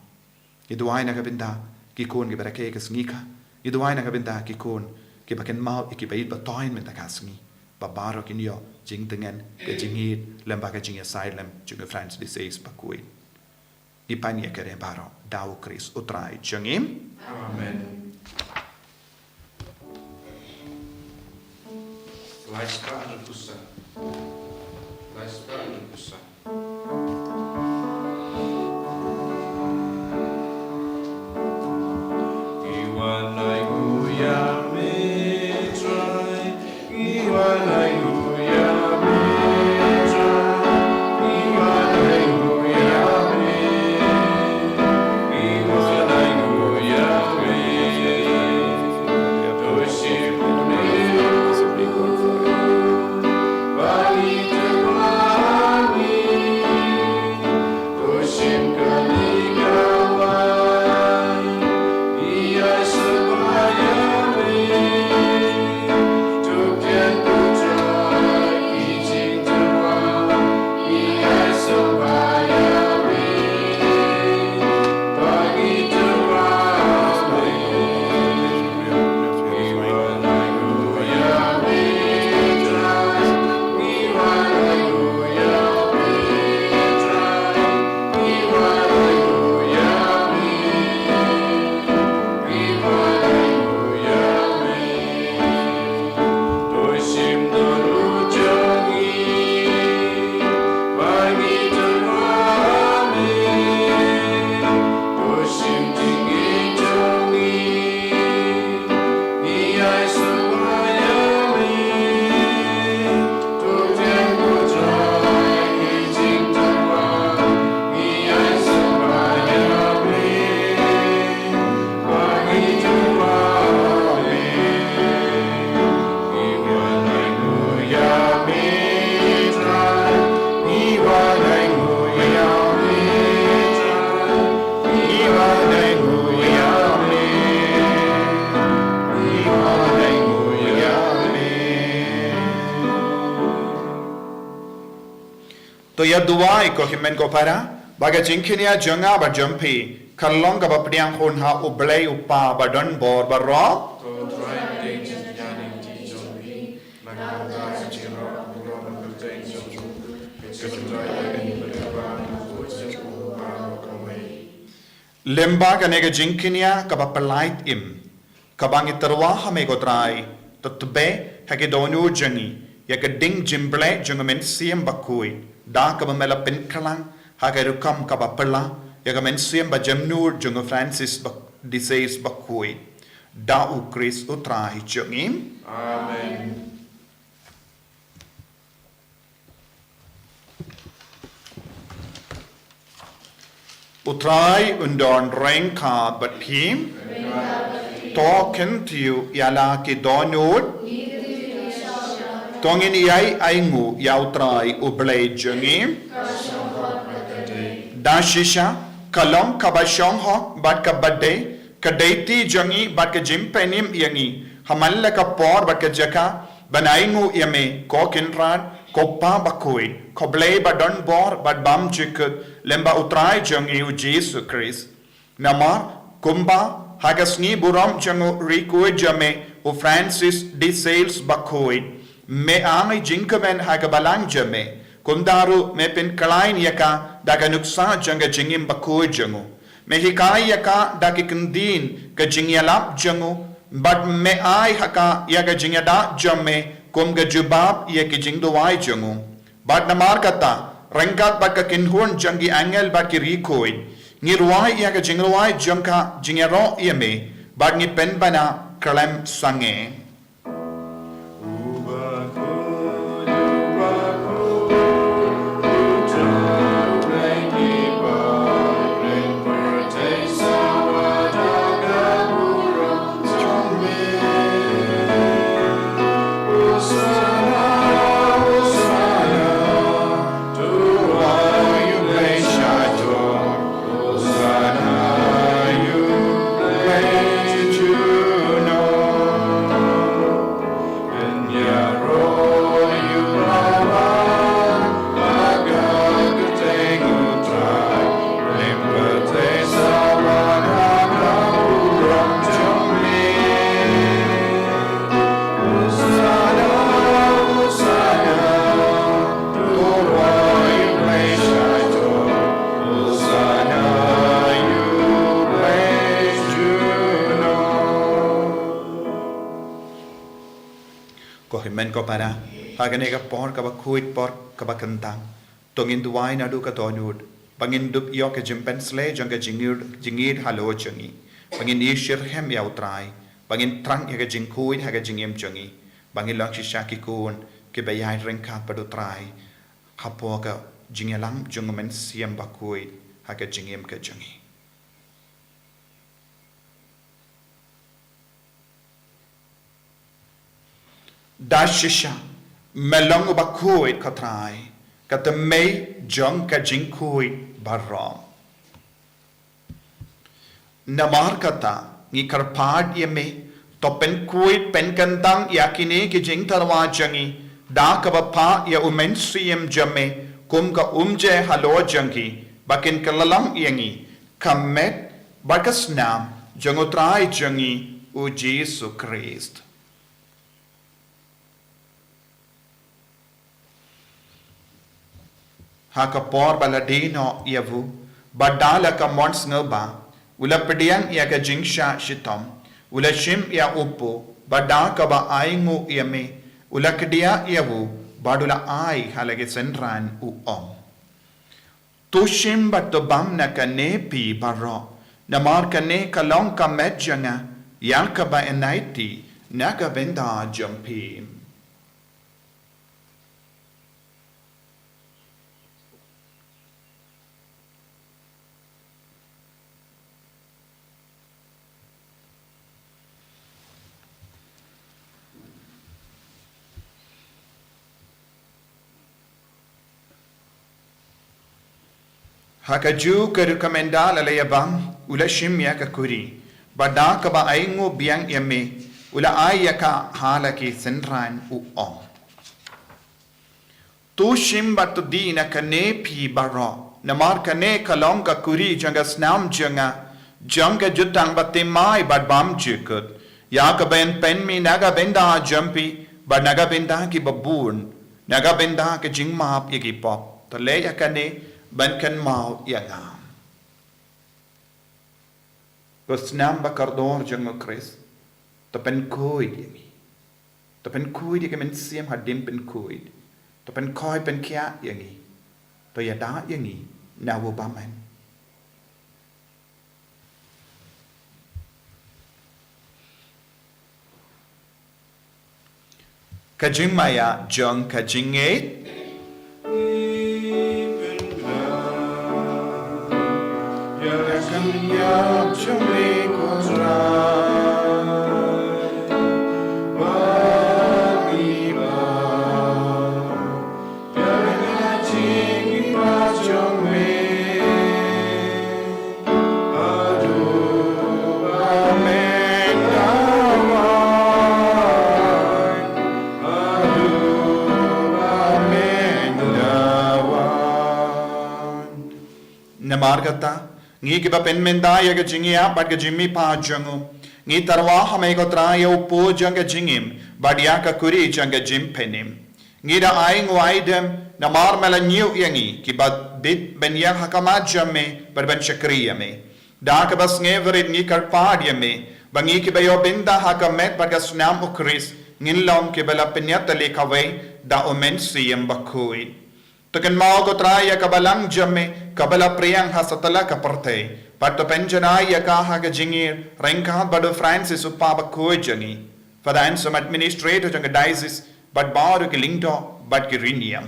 Ngi duwai na ka bynta ki khun kiba rakhe ka sngi kha. Ngi duwai na ka bynta ki khun kiba kynmaw ïa kiba ïeit ba thoiñ mynta ka sngi, ba baroh kin ïoh jingtngen ka jingïeid lem bad ka jingïasaid lem jong u Francis de Sales bakhuid. Ngi pan ïa kane baroh da U Khrist U Trai jong ngi. Amen. Lai spah hynriewphew saw. Lai spah hynriewphew saw. To ïa duwai ko hynmen ko para, ba ka jingkñia jong nga bad jong phi kan long kaba pdiang hun ha U Blei U Kpa ba don bor baroh. Lyngba kane ka jingkñia kaba pyllait im, kaba ngi tyrwa ha me ko Trai, to tbe ha ki dohnud jong ngi ïa ka ding jingblei jong ka Mynsiem Bakhuid, da kaba me la pynkylla ha ka rukom kaba phylla ïa ka mynsiem ba jemnud jong u Francis ba, de Sales bakhuid, da U Khrist U Trai jong ngi. Amen. U Trai un don ryngkat bad phi. To kyntiew ïa la ki dohnud. To ngin ïai ainguh ïa U Trai U Blei jong ngi. Da shisha, ka long kaba shong hok bad kaba dei, ka deiti jong ngi bad ka jingpynim ïa ngi ha man la ka por bad ka jaka ban ainguh ïa me, ko Kynrad, ko Pa bakhuid, ko Blei badonbor bad bymjukut, lem bad U Trai jong ngi U Jisu Khrist. Namar kumba ha ka sngi burom jong u riewkhuid jong me U Francis de Sales bakhuid, me ai jingkmen ha ka balang jong me, kumta ruh me pynkhlaiñ ïa ka da ka nuksa jong ka jingim bakhuid jong u. Me hikai ïa ka da ki kyntien ka jingïalap jong u, bad me ai ha ka ïa ka jingïada jong me kum ka jubab ïa ki jingduwai jong u. Bad namar kata, ryngkat bad ka kynhun jong ki angel bad ki riewkhuid, ngi rwai ïa ka jingrwai jong ka jingïaroh ïa me, bad ngi pynbna khlem sangeh. Ko hynmen ko para, ha kane ka por kaba khuid, por kaba kyntang, to ngin duwai naduh ka dohnud, ba ngin dup ïoh ka jingpynshlei jong ka jingïeit, jingïeit halor jong ngi, ba ngin ïashyrkhei ïa U Trai, ba ngin thrang ïa ka jingkhuid ha ka jingim jong ngi, ba ngin long shisha ki khun kiba ïaid ryngkat bad U Trai hapoh ka jingïalang jong U Mynsiem Bakhuid ha ka jingim ka jong ngi. Da shisha, me long uba khuid, ko Trai, ka tymmen jong ka jingkhuid baroh. Namar kata, ngi kyrpad ïa me, to pynkhuid pynkyntang ïa kine ki jingtyrwa jong ngi, da kaba phah ïa U Mynsiem jong me kum ka umjer halor jong ki, ba kin kylla long ïa ngi ka met bad ka snam jong U Trai jong ngi U Jisu Khrist. Ha ka por ba la die noh ïa u, bad da la ka mon sngewbha, u la pdiang ïa ka jingshah shitom, u la shim ïa u kpu, bad da kaba ainguh ïa me, u la kdiah ïa u, bad u la ai ha la ki synran, u ong: To shim bad to bam na kane phi baroh, namar kane ka long ka met jong nga, ïa kaba yn aiti na ka bynta jong phi. Ha kajuh ka ruh ka mynta la la ïa bam, u la shim ïa ka kuri, bad da kaba ainguh biang ïa me, u la ai ïa ka ha la ki synran, u ong: To shim bad to die na kane phi baroh, namar kane ka long ka kuri jong ka snam jong nga, jong ka jutang bathymmai bad bymjukut, ïa kaba yn pynmih na ka bynta jong phi bad na ka bynta kiba bun, na ka bynta ka jingmap ïa ki pop. To leh ïa kane ban kynmaw ïa nga. Ko snam ba kordor jong U Khrist, to pynkhuid ïa ngi. To pynkhuid ïa ka mynsiem hadien pynkhuid. To pynkhuid pynkhiah ïa ngi. To ïada ïa ngi na u bymman. Ka jingmaïa jong ka jingngeit. Namar kata, ngi kiba pynmynta ïa ka jingïap bad ka jingmihpat jong u, ngi tyrwa ha me ko Trai ïa u pud jong ka jingim bad ïa ka kuri jong ka jingpynim. Ngi da ai nguaidem namar me la ñiew ïa ngi kiba bit ban ïeng ha khmat jong me bad ban shakri ïa me. Da kaba sngewrit ngi kyrpad ïa me ba ngi kiba ïoh bynta ha ka met bad ka snam u Khrist ngin long kiba la pynïatylli kawei da u Mynsiem Bakhuid. To kynmaw ko Trai ïa ka balang jong me kaba la pdiang ha satlak ka pyrthei, bad to pynjanai ïa ka ha ka jingïaryngkat bad u Francis u Papa bakhuid jong ngi, Father Anselm, Administrator jong ka Diocese, bad baroh ki lyngdoh bad ki rynïeng.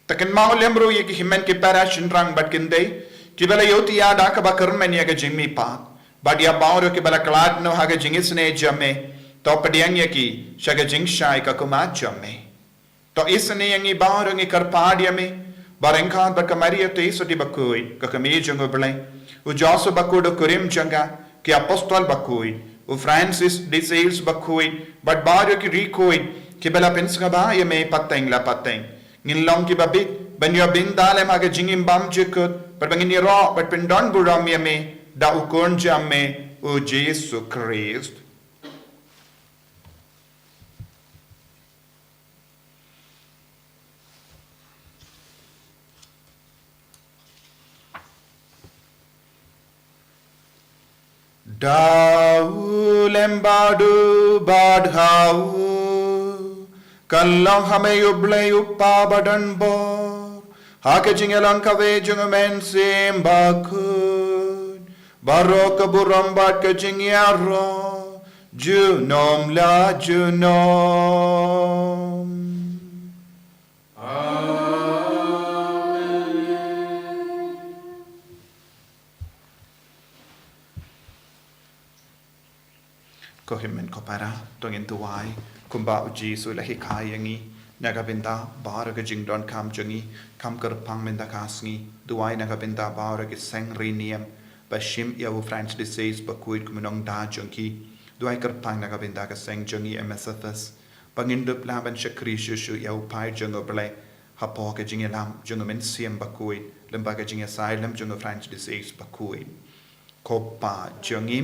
To kynmaw lem ruh ïa ki hynmen ki para shynrang bad kynthei kiba la ïohthiah da kaba kyrmen ïa ka jingmihpat, bad ïa baroh kiba la khlad noh ha ka jingisynei jong me. To pdiang ïa ki sha ka jingshai ka khmat jong me. To isynei ïa ngi baroh, ngi kyrpad ïa me, ba ryngkat bad ka Maria Theisotti bakhuid, ka kmie jong u Blei, u Joseph bakhuid u kurim jong ka, ki apostol bakhuid, u Francis de Sales bakhuid, bad baroh ki riewkhuid kiba la pynsngewbha ïa me pateng la pateng, ngin long kiba bit ban ïoh bynta lem ha ka jingim bymjukut, bad ba ngin ïaroh bad pyndonburom ïa me da u Khun jong me, u Jisu Khrist. Da u lem bad u bad ha u, kan long ha me u Blei u Kpa badonbor, ha ka jingïalang kawei jong u Mynsiem Bakhuid, baroh ka burom bad ka jingïaroh junom la junom. Amen. Ko hynmen ko para, to ngin duwai kumba u Jisu u la hikai ïa ngi. Na ka bynta baroh ka jingdonkam jong ngi, kham kyrpang mynta ka sngi, duwai na ka bynta baroh ki seng riewniam ba shim ïa u Francis de Sales bakhuid kum u nongda jong ki. Duwai kyrpang na ka bynta ka seng jong ngi M S F S, ba ngin dup lah ban shakri shuh shuh ïa u paid jong u Blei hapoh ka jingïalam jong u Mynsiem Bakhuid, lyngba ka jingïasaid lem jong u Francis de Sales bakhuid. Ko Pa jong ngi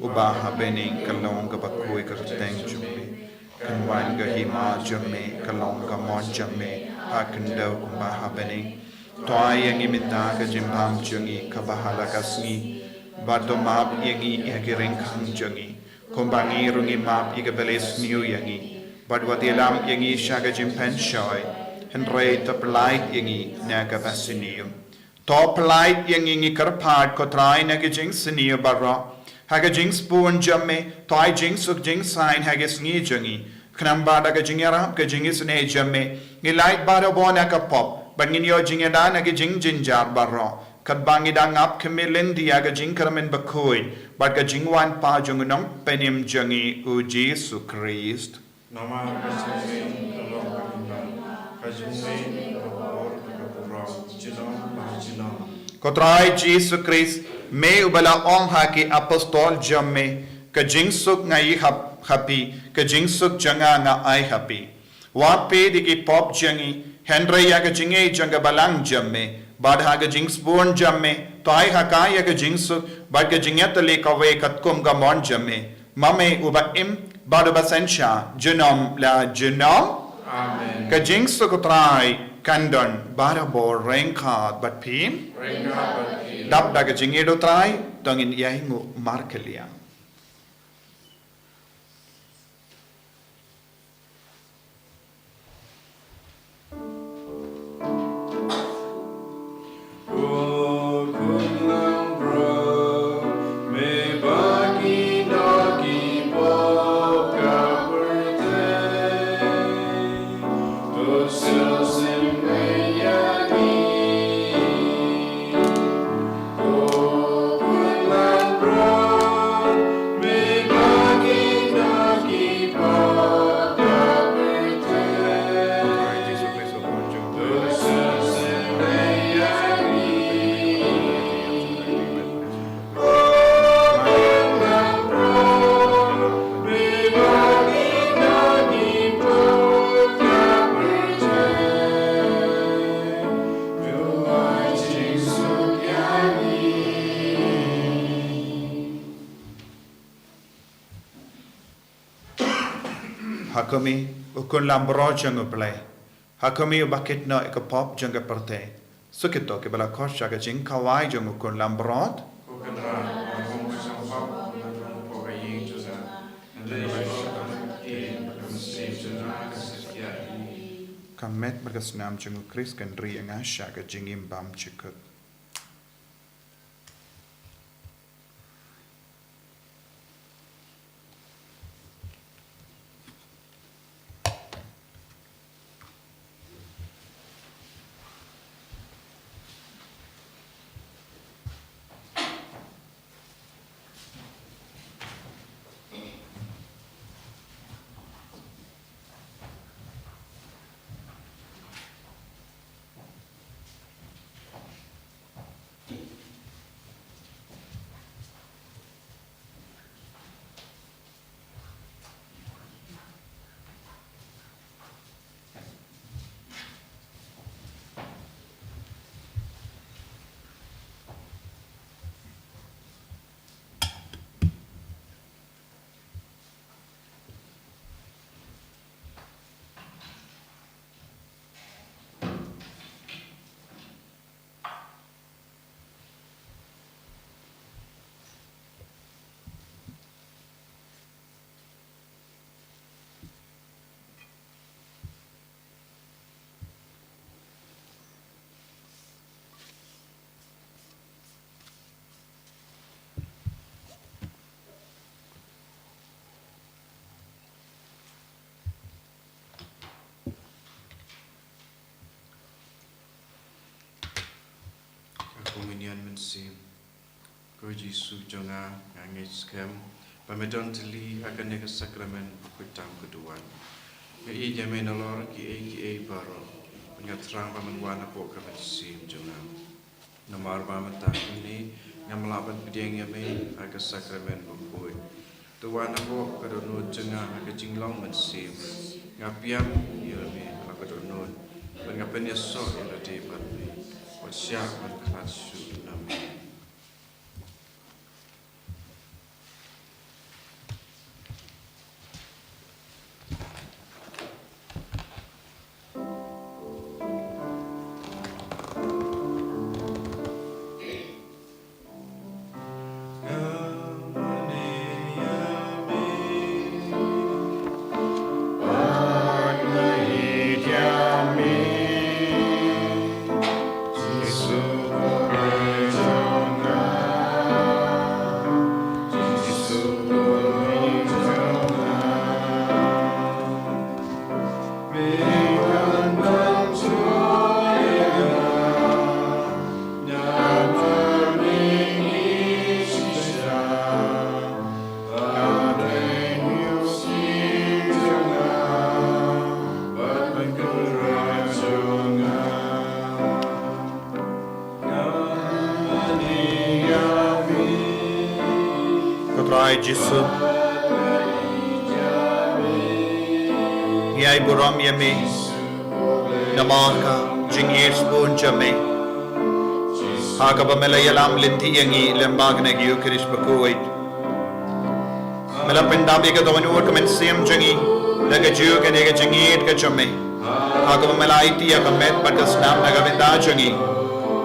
uba ha bneng, ka long kaba khuid ka kyrteng jong me. Kan wan ka hima jong me, ka long ka mon jong me ha khyndew kumba ha bneng. To ai ïa ngi mynta ka jingbam jong ngi kaba ha la ka sngi, bad to map ïa ngi ïa ki ryngkang jong ngi, kumba ngi ruh ngi map ïa kiba la isniew ïa ngi. Bad wat ïalam ïa ngi sha ka jingpynshoi, hynrei to pyllait ïa ngi na kaba sniew. To pyllait ïa ngi, ngi kyrpad ko Trai, na ki jingsniew baroh. Ha ka jingsbun jong me to ai jingsuk jingsaiñ ha ki sngi jong ngi, khnang ba da ka jingïarap ka jingisynei jong me ngi lait barabor na ka pop, bad ngin ïoh jingïada na ki jingjynjar baroh, katba ngi dang ap khmih lynti ïa ka jingkyrmen bakhuid bad ka jingwan pat jong u Nongpynim jong ngi, u Jisu Khrist. Namar ka jingmih ka long ka hima, ka jingmih ka bor ka burom, junom la junom. Ko Trai Jisu Khrist, me uba la ong ha ki apostol jong me, ka jingsuk nga ai ha, ha phi, ka jingsuk jong nga nga ai ha phi. Wat peit ïa ki pop jong ngi, hynrei ïa ka jingngeit jong ka balang jong me, bad ha ka jingsbun jong me to ai ha ka ïa ka jingsuk bad ka jingïatylli kawei katkum ka mon jong me. Ma me uba im bad uba synshar junom la junom. Amen. Ka jingsuk u Trai kan don barabor ryngkat bad phi. Ryngkat bad phi. Dap da ka jingïeit u Trai to ngin ïai nguh markylliang. Kumi, u khun langbrot jong U Blei. Ha kumi uba kit noh ïa ka pop jong ka pyrthei. Suk ito kiba la khot sha ka jingkhawai jong u khun langbrot. Ka met bad ka snam jong U Khrist kan ri ïa nga sha ka jingim bymjukut. Ka Komunion Mynsiem. Ko Jisu jong nga, nga ngeit skhem ba me don tylli ha kane ka sakramen bakhuid tam ka duwan. Nga ïeit ïa me nalor kiei kiei baroh. Nga thrang ba men wan hapoh ka mynsiem jong nga. Namar ba mynta kane ngam lah ban pdiang ïa me ha ka sakramen bakhuid. To wan hapoh ka dohnud jong nga ha ka jinglong mynsiem. Nga pdiang ïa me ha ka dohnud. Bad nga pynïasoh ïa lade bad me. Wat shah ban khlad shuh na me. Ko Trai Jisu, ngi ai burom ïa me namar ka jingïeit sbun jong me, ha kaba me la ïalam lynti ïa ngi lyngba kane ka Eukharist bakhuid. Me la pyndap ïa ka dohnud ka mynsiem jong ngi da ka juh kane ka jingïeit ka jong me, ha kaba me la aiti ïa ka met bad ka snam na ka bynta jong ngi,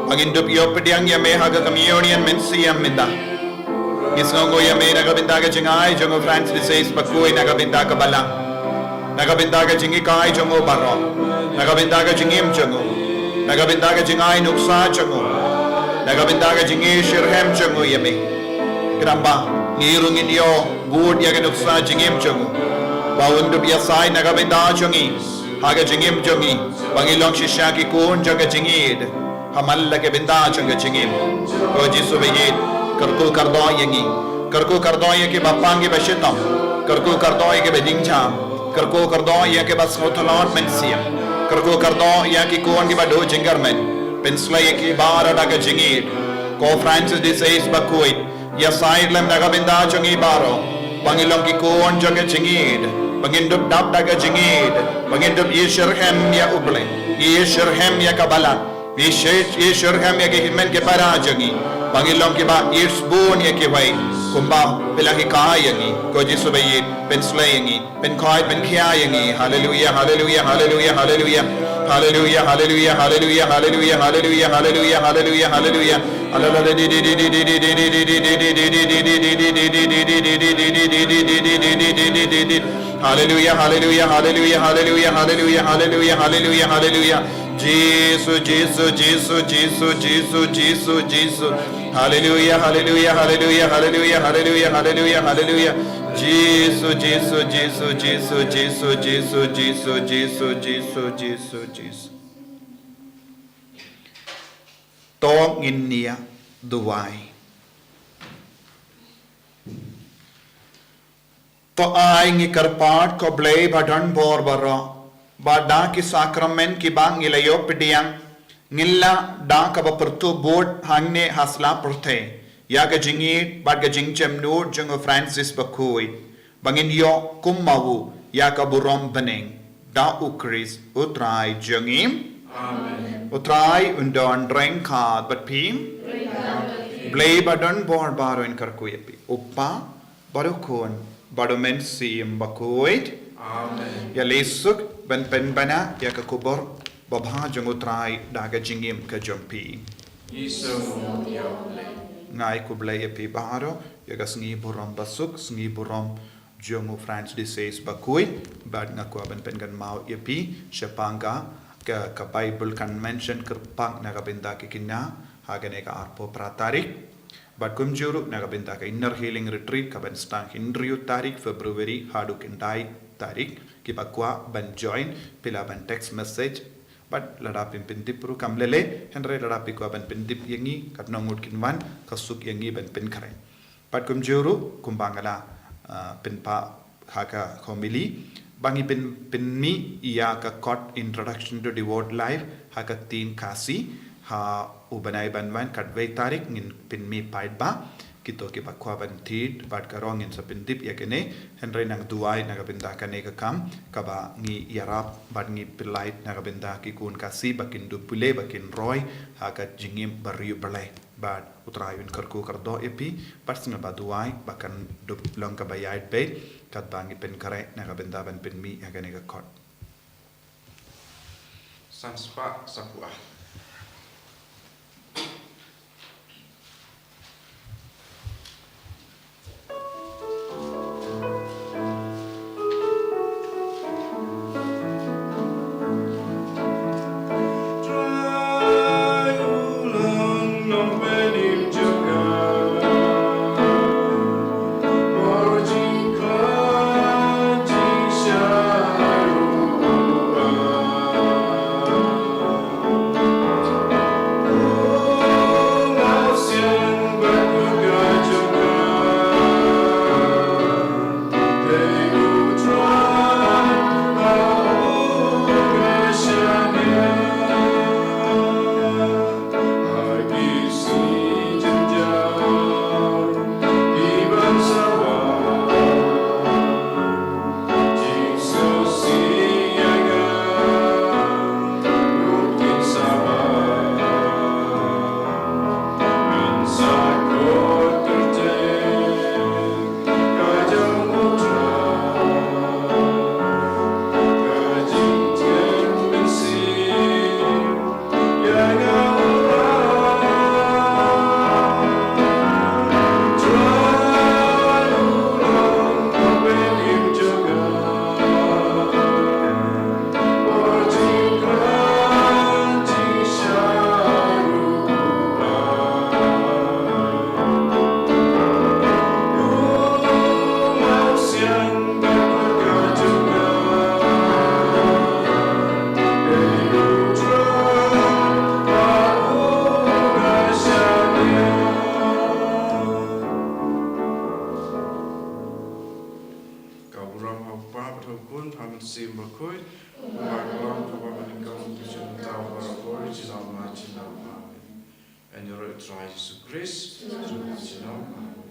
ba ngin dup ïoh pdiang ïa me ha ka Komunion Mynsiem mynta. Ngi sngewnguh ïa me na ka bynta ka jingai jong u Francis the Sixth bakhuid, na ka bynta ka balang, na ka bynta ka jinghikai jong u baroh, na ka bynta ka jingim jong u, na ka bynta ka jingai nuksa jong u, na ka bynta ka jingïashitrhem jong u ïa me. Khnang ba ngi ruh ngin ïoh bud ïa ka nuksa jingim jong u, ba un dup ïasaid na ka bynta jong ngi ha ka jingim jong ngi, ba ngin long shisha ki khun jong ka jingïeit ha man la ka bynta jong ka jingim. Ko Jisu ba ïeit, kyrkhu kyrdoh ïa ngi, kyrkhu kyrdoh ïa kiba pang kiba shitom, kyrkhu kyrdoh ïa kiba jingjam, kyrkhu kyrdoh ïa kiba sngewtlot mynsiem, kyrkhu kyrdoh ïa ki khun kiba duh jingkyrmen. Pynshlei ïa ki baroh da ka jingïeit. Ko Francis the Sixth bakhuid, ïasaid lem na ka bynta jong ngi baroh, ba ngin long ki khun jong ka jingïeit, ba ngin dup dap da ka jingïeit, ba ngin dup ïashitrhem ïa U Blei, ïashitrhem ïa ka balang, Ngi shyrkhei ïa ki hynmen ki para jong ngi ba ngin long kiba ïeit bun ïa kiwei kumba phi la hikai ïa ngi. Ko Jisu ba ïeit, pynslei ïa ngi, pynkhuid pynkhia ïa ngi. Haleluya, haleluya, haleluya, haleluya. Haleluya, haleluya, haleluya, haleluya, haleluya, haleluya, haleluya, haleluya. Haleluya, haleluya, haleluya, haleluya, haleluya, haleluya, haleluya, haleluya. Jisu, Jisu, Jisu, Jisu, Jisu, Jisu, Jisu. Haleluya, haleluya, haleluya, haleluya, haleluya, haleluya, haleluya. Jisu, Jisu, Jisu, Jisu, Jisu, Jisu, Jisu, Jisu, Jisu, Jisu, Jisu. To ngin ïa duwai. To ai ngi kyrpad ko Blei ba don bor baroh, ba da ki sakramen kiba ngi la ïoh pdiang, ngin lah da kaba pyrtuh bud hangne ha sla pyrthei ïa ka jingïeit bad ka jingjemnud jong u Francis bakhuid, ba ngin ïoh kum ma u ïa ka burom bneng. Da u Khrist u Trai jong ngi. Amen. U Trai un don ryngkat bad phi. Blei ba don bor baroh un kyrkhu ïa phi. U Kpa bad u Khun bad u Mynsiem Bakhuid. Amen. Ïaleh suk ban pynbna ïa ka khubor babha jong u Trai da ka jingim ka jong phi. Ngi sngew ïa U Blei. Nga ai khublei ïa phi baroh ïa ka sngi burom basuk, sngi burom jong u Francis de Sales bakhuid, bad nga kwah ban pynkynmaw ïa phi shaphang ka, ka, ka Bible Convention kyrpang na ka bynta ki khynnah ha kane ka arphew phra tarik. Bad kumjuh ruh na ka bynta ka Inner Healing Retreat kaban sdang hynriew tarik February haduh khyndai tarik. Kiba kwah ban join, phi lah ban text message. Bad lada phim pyntip ruh kam lei lei, hynrei lada phi kwah ban pyntip ïa ngi, katno ngut kin wan, ka suk ïa ngi ban pynkhreh. Bad kumjuh ruh kumba nga la, ah, pynpaw ha ka homily, ba ngi pyn, pynmih ïa ka kot Introduction to Devout Life ha ka ktien Khasi ha u bnai ban wan, katwei tarik ngin pynmih paidbah. Kito kiba kwah ban thied bad ka rong ngin sa pyntip ïa kane, hynrei nang duwai na ka bynta kane ka kam kaba ngi ïarap bad ngi pynlait na ka bynta ki khun Khasi ba kin dup pule, ba kin roi ha ka jingim ba riewblei. Bad u Trai un kyrkhu kyrdoh ïa phi, bad sngewbha duwai ba kan dup long kaba ïaid beit katba ngi pynkhreh na ka bynta ban pynmih ïa kane ka kot. San spah sa phew ar. Ka burom ha u Kpa bad ha u Khun bad ha u Mynsiem Bakhuid. Kumba ka long, kumba ka nyngkong, kumjuh mynta, baroh por, junom ha junom. Amen. Ïaroh ïa u Trai Jisu Khrist. Junom ha junom.